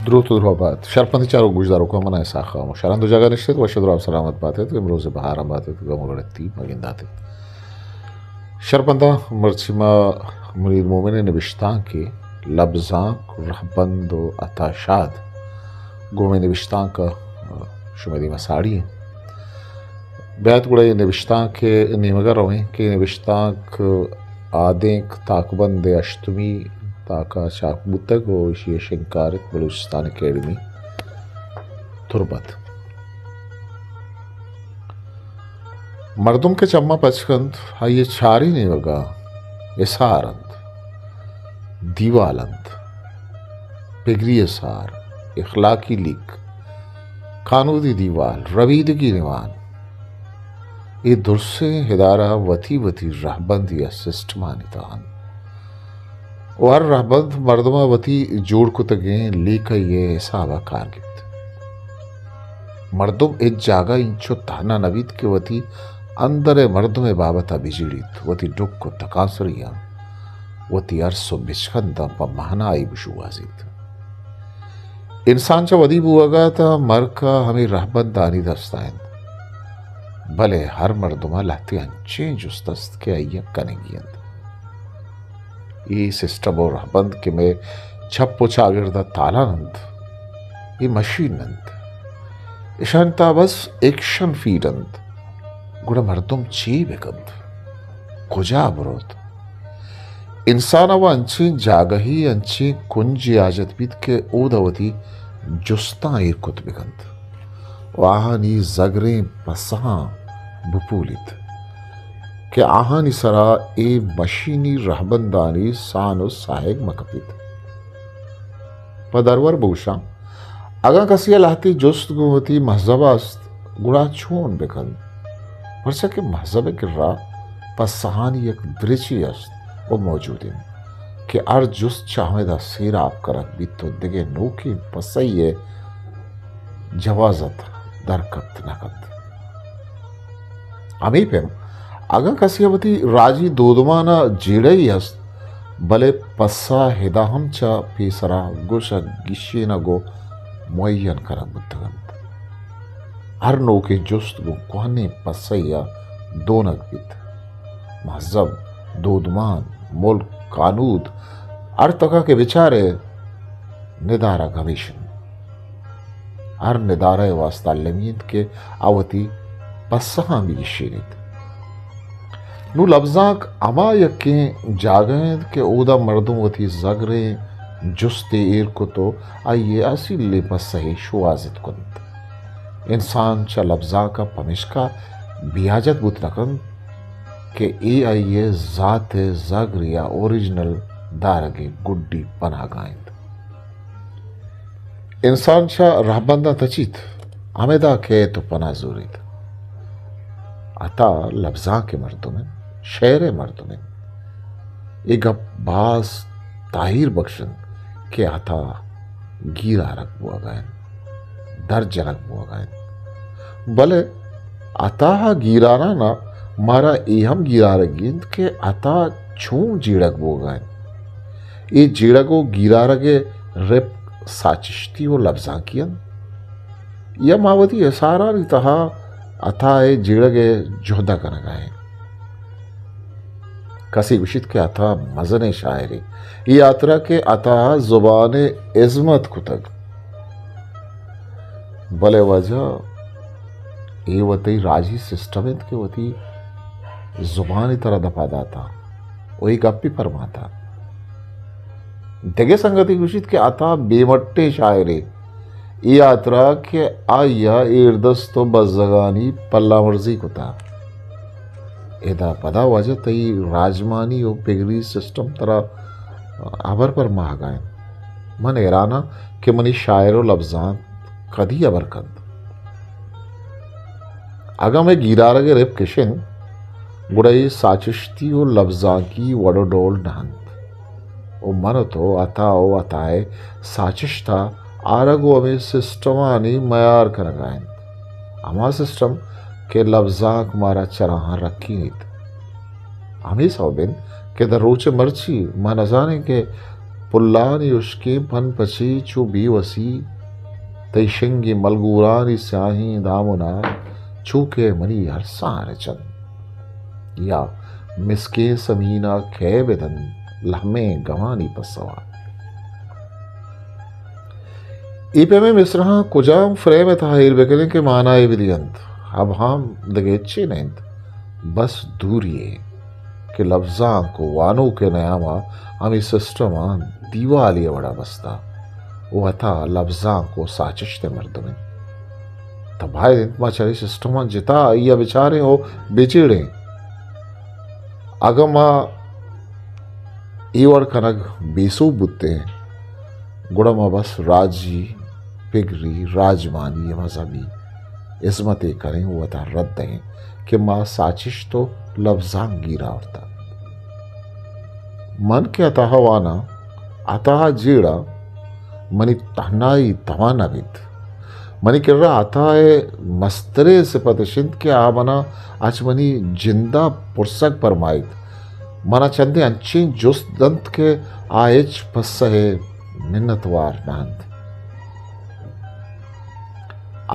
دروت و درہبات۔ شرپندیں چاروک گوشداروکاں، من آں اسحاق خاموش۔ ہر ہند و جاگہ نشتت، وش و درہم سلامت باتت، امروز بہاراں باتت، گم و گڑتی مگنداتت۔ شرپنداں، مرچی ما منیر مومن ءِ نبشتانکے لبزانک، رہبند و عطا شاد گوں ہمے نبشتانک ءَ شمئے دیما ساڑی ایں۔ بیایت گڑا اے نبشتانک ءِ نیمگ ءَ رویں کہ اے نبشتانک آدینک تاکبند ءِ ہشتمی تاک ءَ چاپ بوتگ و ایشی ءِ شنگکار انت بلوچستان اکیڈمی تربت۔ مردم کہ چماں پچ کنت، آئی ءِ چاریں نیمگاں حصار انت، دیوال انت، پگری حصار، اخلاقی لیک، کانودی دیوال، ربیدگی نوان۔ اے درسیں ادارہ وتی وتی رہبندی ءُ سسٹمانی تہا انت۔ و ہر رہبند مردم ءَ وتی جوڑ کتگیں لیکہ ءِ حساب ءَ کار گپت۔ مردم ہچ جاگہ انچو تہنا نہ بیت کہ وتی اندر ءِ مردم ءِ بابت ءَ بجیڑیت، وتی ڈکھ و تکانسریاں، وتی ارس و بچکنداں پہ مہنائی بشوہازیت۔ انسان چہ ودی بوہگ ءَ تاں مرک ءَ ہمے رہبندانی دست ءَ انت، بلے ہر مردم ءَ لہتے انچیں جست است کہ آئی ءَ کنگی انت۔ اے سسٹم و رہبند کہ مئے چپ و چاگرد ءَ تالان انت، اے مشین انت، اشانی تہا بس ایکشن فیڈ انت، گڑا مردم چے بہ کنت؟ کجا بروت؟ انسان ءَ و انچیں جاگہے، انچیں کنجے حاجت بیت کہ اودا وتی جستاں ایر کت بہ کنت و آہانی زگریں پسہاں بپولیت کہ آہانی سرا اے مشینی رہبندانی سان و ساہگ مہ کپیت۔ پہ درور بگوشاں، اگاں کسے ءَ لہتے جست گوں وتی مہذب ءَ است، گڑا چون بہ کنت؟ پرچا کہ مہذب ءِ کرا پسہانی یک درچے است و موجود انت کہ ہر جست چہ ہمدا سیراپ کنگ بیت و دگہ نوکیں پسہے ءِ جواز ءَ در کپت نہ کنت۔ ہمے پیم اگاں کسے ءَ وتی راجی دودمان ءَ جیڑہے است، بلے پسہ ادا ہم چہ پیسرا گوشگ، گیشینگ و معین کنگ بوتگ انت۔ ہر نوکیں جست گوں کوہنیں پسہے ءَ دونگ بیت۔ مہذب، دودمان، ملک، کانود، ہر تک ءَ کہ بچارئے، ندارگ ہمیش انت۔ ہر ندارہ ءِ واستہ المی انت کہ آ وتی پسہاں بگیشینیت۔ نوں لبزانک ہما یکیں جاگہ انت کہ اودا مردم وتی زگریں جستے ایر کت و آئی ءِ اصیلیں پسہے شوہازت کنت۔ انسان چہ لبزانک ءَ پمیشکا بے حاجت بوت نہ کنت کہ اے آئی ءِ ذات ءِ زگر یا اوریجنل دارگیں گڈی پناہ گاہ انت۔ انسان چہ رہبنداں تچیت، ہمدا کئیت و پناہ زوریت۔ عطا لبزانک ءِ مردم انت، شعر ءِ مردم انت۔ اے گپ باز تاہیر بخش انت کہ عطا گیرارگ بوہگا انت، در جنگ بوہگا انت۔ بلے عطا ءِ گیرانان ءَ مارا اے ہم گیرارگی انت کہ عطا چون جیڑگ بوہگا انت۔ اے جیڑگ و گیرارگ ءِ رپک ساچشتی و لبزانکی انت یا ما وتی حصارانی تہا عطا ءِ جیڑگ ءِ جہد ءَ کنگا ایں؟ کسے گوشیت کہ عطا مزنیں شاعرے، اے ہاترا کہ عطا ءَ زبان ءِ ہزمت کتگ۔ بلے واجہ، اے وتی راجی سسٹم انت کہ وتی زبان ءَ ترا دپا داتا و اے گپی پرماتا۔ دگہ سنگتے گوشیت کہ عطا بے مٹیں شاعرے، اے ہاترا کہ آئی ءَ ایردست و بزگانی پلہ مرزی کتا۔ ادا پدا واجہ تئی راجمانی و پگری سسٹم ترا ہبر پرماہگا انت۔ من حیراناں کہ منی شاعر و لبزانت کدی ہبر کنت۔ اگاں مئے گیرارگ ءِ رپک اش انت، گڑا اے ساچشتی و لبزانکی وڑ و ڈول نہ انت۔ و من و تو عطا و عطا ءِ ساچشت ءَ آرگ و ہمے سسٹمانی میار کنگا انت۔ ہما سسٹم کہ لبزانک مارا چراہاں رکینیت۔ ہمے سوب انت کہ در روچ مرچی ما نزانیں کہ پلانی ہشکیں پن پچی چو بے وسی، تئی شنگیں ملگورانی سیاہیں دامنا، چو کہ منی ارساں رچنت۔ یا مسکیں سمینا کئے بدنت لہمیں گمانی پسوا۔ اے پیمیں مصرعاں کجام فریم ء تہا ایر بکنیں کہ مانا ء بدینت؟ ابہام دگہ ہچے نہ انت، بس دوری ء کہ لبزانک و وانوک ء نیاما ہمے سسٹم ء دیوالے ء وڑا بستہ و عطا لبزانک و ساچشت ء مردم انت۔ تہ باید انت ما چرے سسٹماں جتا آئی ء بچاریں و بجیڑیں۔ اگاں ما اے وڑ کنگ بے سوب بوتیں، گڑا ما بس راجی، پگری، راجمانی، مذہبی ہزمتے کنیں و وتا رد دئیں کہ ما ساچشت و لبزانک گیر آورتہ۔ من کہ عطا ء واناں، عطا ء جیڑاں، منی تہنائی توان نہ بیت۔ منی کرا عطا ء مستریں سپت اش انت کہ آ منا اچ منی جند ء پرسگ پرمائیت۔ منا چندے انچیں جست دنت کہ آ ہچ پسہ ء منتوار نہ انت۔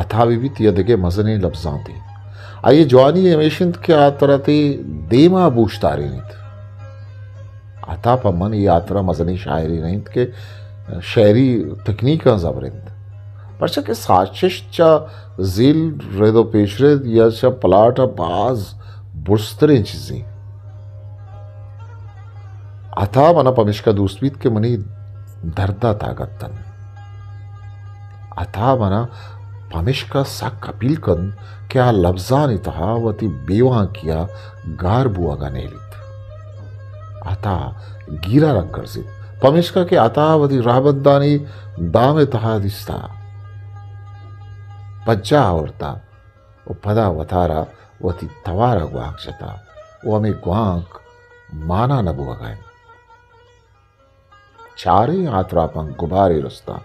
عطا بہ بیت یا دگہ مزنیں لبزانتے، آئی ء جوانی ہمیش انت کہ آ ترا تئی دیما بوشتارینیت۔ عطا پہ من اے ہاترا مزنیں شاعرے نہ انت کہ شعری تکنیکاں زبر انت، پرچا کہ ساچشت چہ زیل رد و پیشرد یا چہ پلاٹ ء باز برزتریں چیزے۔ عطا منا پمیشکا دوست بیت کہ منی درد ء تاگت دنت۔ عطا منا پمیشکا سک اپیل کنت کہ آ لبزانی تہا وتی بیوانکی ء گار بوہگ ء نیلیت۔ عطا گیرا رنگ کرزیت، پمیشکا کہ عطا وتی رہبندانی دام ء تہا دیستہ، پجا آورتہ و پدا وتارا وتی توار ء گوانک جتہ و ہمے گوانک مانا نہ بوہگا انت۔ چاریں آتراپاں گبارے رستہ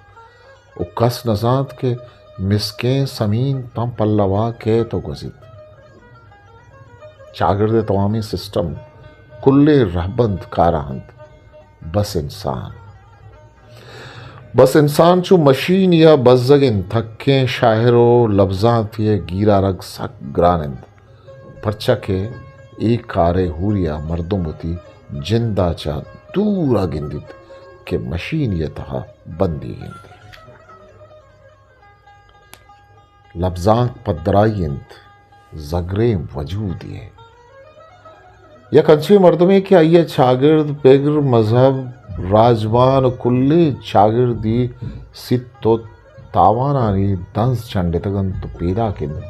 و کس نزانت کہ مسکیں سمین پہ پلوا کئیت و گوزیت۔ چاگرد ء توامیں سسٹم، کلیں رہبند کارا انت، بس انسان۔ بس انسان چو مشین یا بزگ انت، تھکیں شاعر و لبزانتے ء گیرارگ سک گران انت۔ پرچا کہ اے کارئے ہوریا مردم وتی جندا چہ دورا گندیت کہ مشینی ء تہا بندیگ انت۔ لبزانک پدرائی انت، زگریں وجودے ء یک انچیں مردمے کہ آئی ء چاگرد، پگر، مذہب، راجمان و کلیں چاگردی سیت و تاوانانی دنز چنڈتگ انت و پیداک انت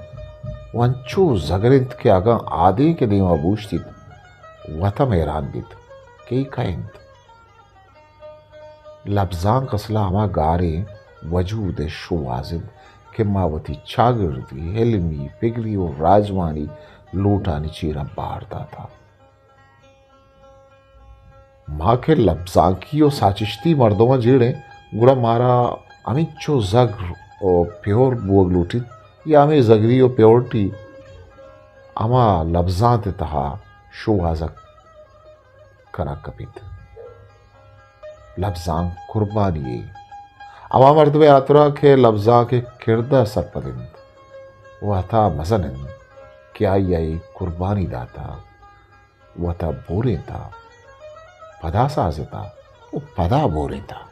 و انچو زگر انت کہ اگاں آدینک ء دیما بوشتیت، وت ہم حیران بیت کہ اے کئے انت۔ لبزانک اسل ء ہما گاریں وجود ء شوہاز انت کہ ما وتی چاگردی، علمی، پگری و راجمانی لوٹانی چیرا بار داتہ۔ ما کہ لبزانکی و ساچشتی مردماں جیڑیں، گڑا مارا ہمینچو زگر و پیہور بوگ لوٹیت یا ہمے زگری و پیہورٹی ہما لبزانت ء تہا شوہازگ کنگ کپیت۔ لبزانک قربانی یے۔ ہما مردمے ہاترا کہ لبزانک ء کرد ء سرپد انت و عطا مزن انت کہ آئی ء اے قربانی داتہ۔ وتا بورینتا، پدا سازتا و پدا بورینتا۔